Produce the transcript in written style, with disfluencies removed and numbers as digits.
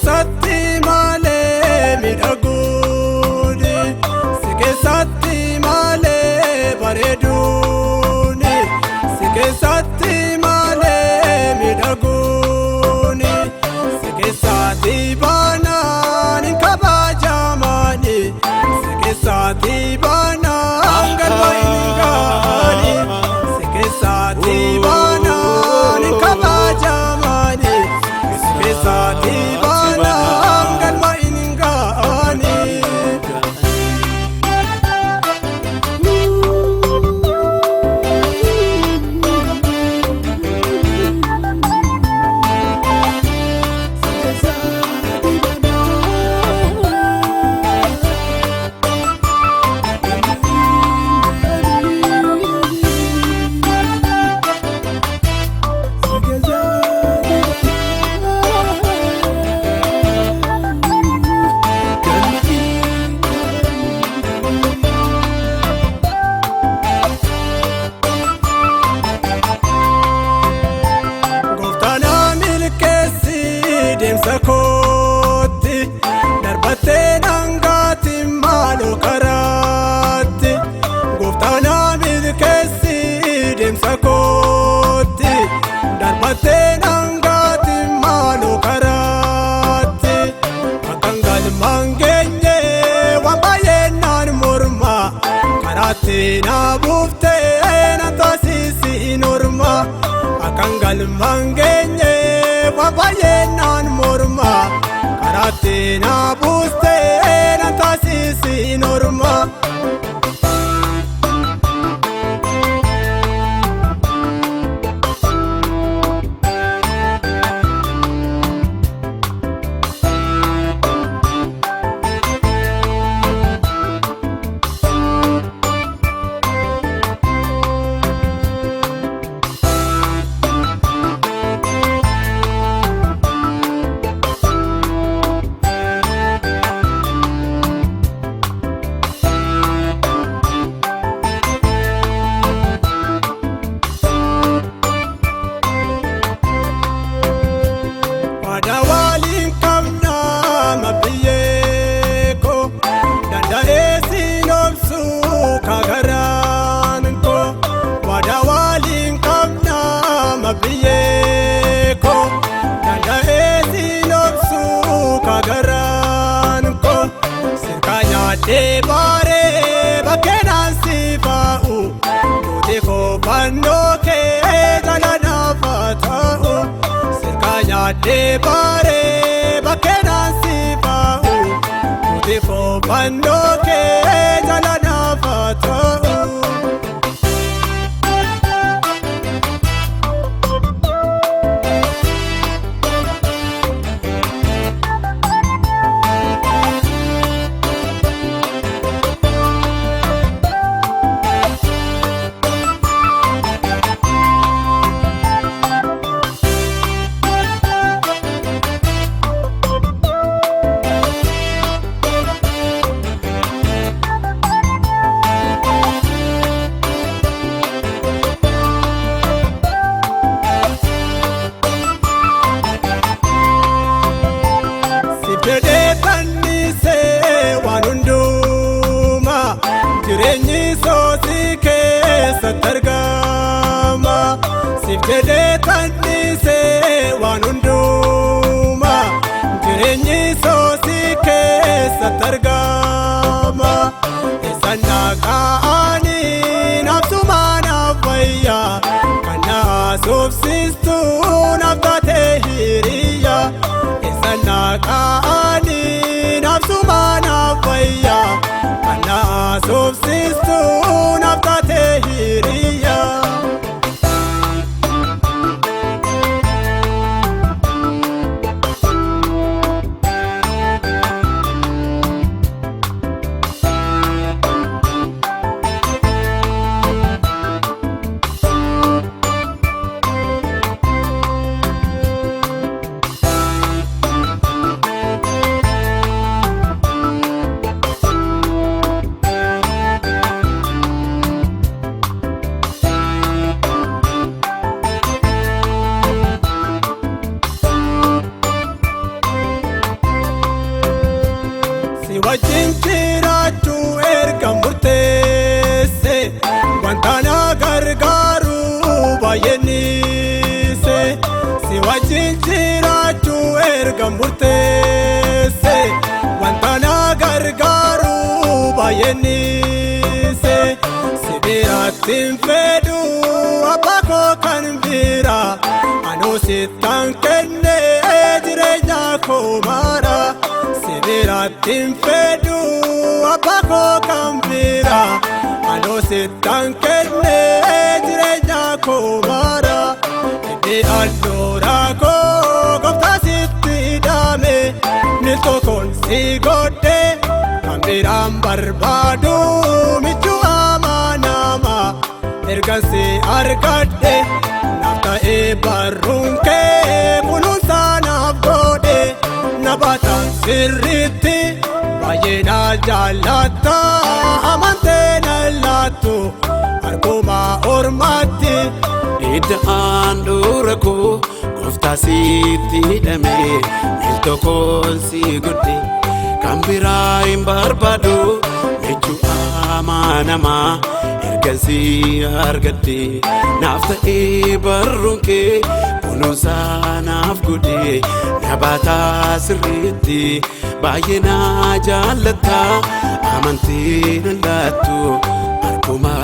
keessatti malee miidhaguuni, si keessatti malee bareeduuni, si keessatti malee miidhaguuni, si keessatti baanaan hin kabajamani, si keessatti baanaan galma hin gaani, si keessatti baanaan hin kabajamani, si keessatti baanaan galma hin gaani. Gooftaan milkeessi deemsa kootti, darbattee dhangaatti maaloo karaatti. Gooftaan milkeessi deemsa kootti, darbattee dhangaatti maaloo karaatti. Akkan galmaan geenye waan baay'ee naan morma, karaatti na buuftee na taasisi norma. Akkan galmaan geenye waan baay'ee naan morma, karaatti na buustee na taasisi norma. Waadaa waliin qabnaa mabbiyyee koo, danda'ee siin obsuu kagaraan koo. Waadaa waliin qabnaa mabbiyyee koo, danda'ee siin obsuu kagaraan koo. Sirkaa nyaadhee baaree bakkeenaan si faa'u, duuti koo fannoo kee jala naaf haa ta'u. Sirkaa nyaadhee baaree bakkeenaan si faa'u, duuti koo fannoo kee jala naaf haa ta'u. Si fedhee fannisee waan hundumaa, jireenyi soosii keessatti argama. Si fedhee fannisee waan hundumaa, jireenyi soosii keessatti argama. Isaan dhaqa'anii naafsumaa naaf fayyaa, kan na haasofsiistuu naaf taatee hiriyaa. Isaan dhaqa'anii naafsumaa naaf fayyaa, kan na haasofsiistuu naaf taatee hiriyaa. Wajjin jiraachuu erga murteesse, wanta na gargaaru baay'eenise. Si wajjin jiraachuu erga murteesse, wanta na gargaaru baay'eenise. Si biratti hin fedhu abbaa koo kan bira, anuu sittan kenne jireenya koo mara. Si biratti hin fedhu abbaa koo kan bira, anuu sittan kenne jireenya koo mara. Inni handhuura koo gooftaa sitti hidhame, miiltoo koon si godhe, kan biraan barbaadu michuu amanama. Erga si argadhe naaf ta'ee barruun kee, kunuunsa naaf godhe, na baata sirriitti, baay'ee na jaallatta, amantee na laattu harkuma ormaatti. Iddaan dura koo gooftaa sitti hidhame, miiltoo koon si godhe, kan biraa hin barbaadu michuu amanamaa. Ergan si argadhe naaf ta'ee barruun kee, kunuunsa naaf godhe, na baataa sirriitti, baay'ee na jaallatta, amantii na laattu harkuma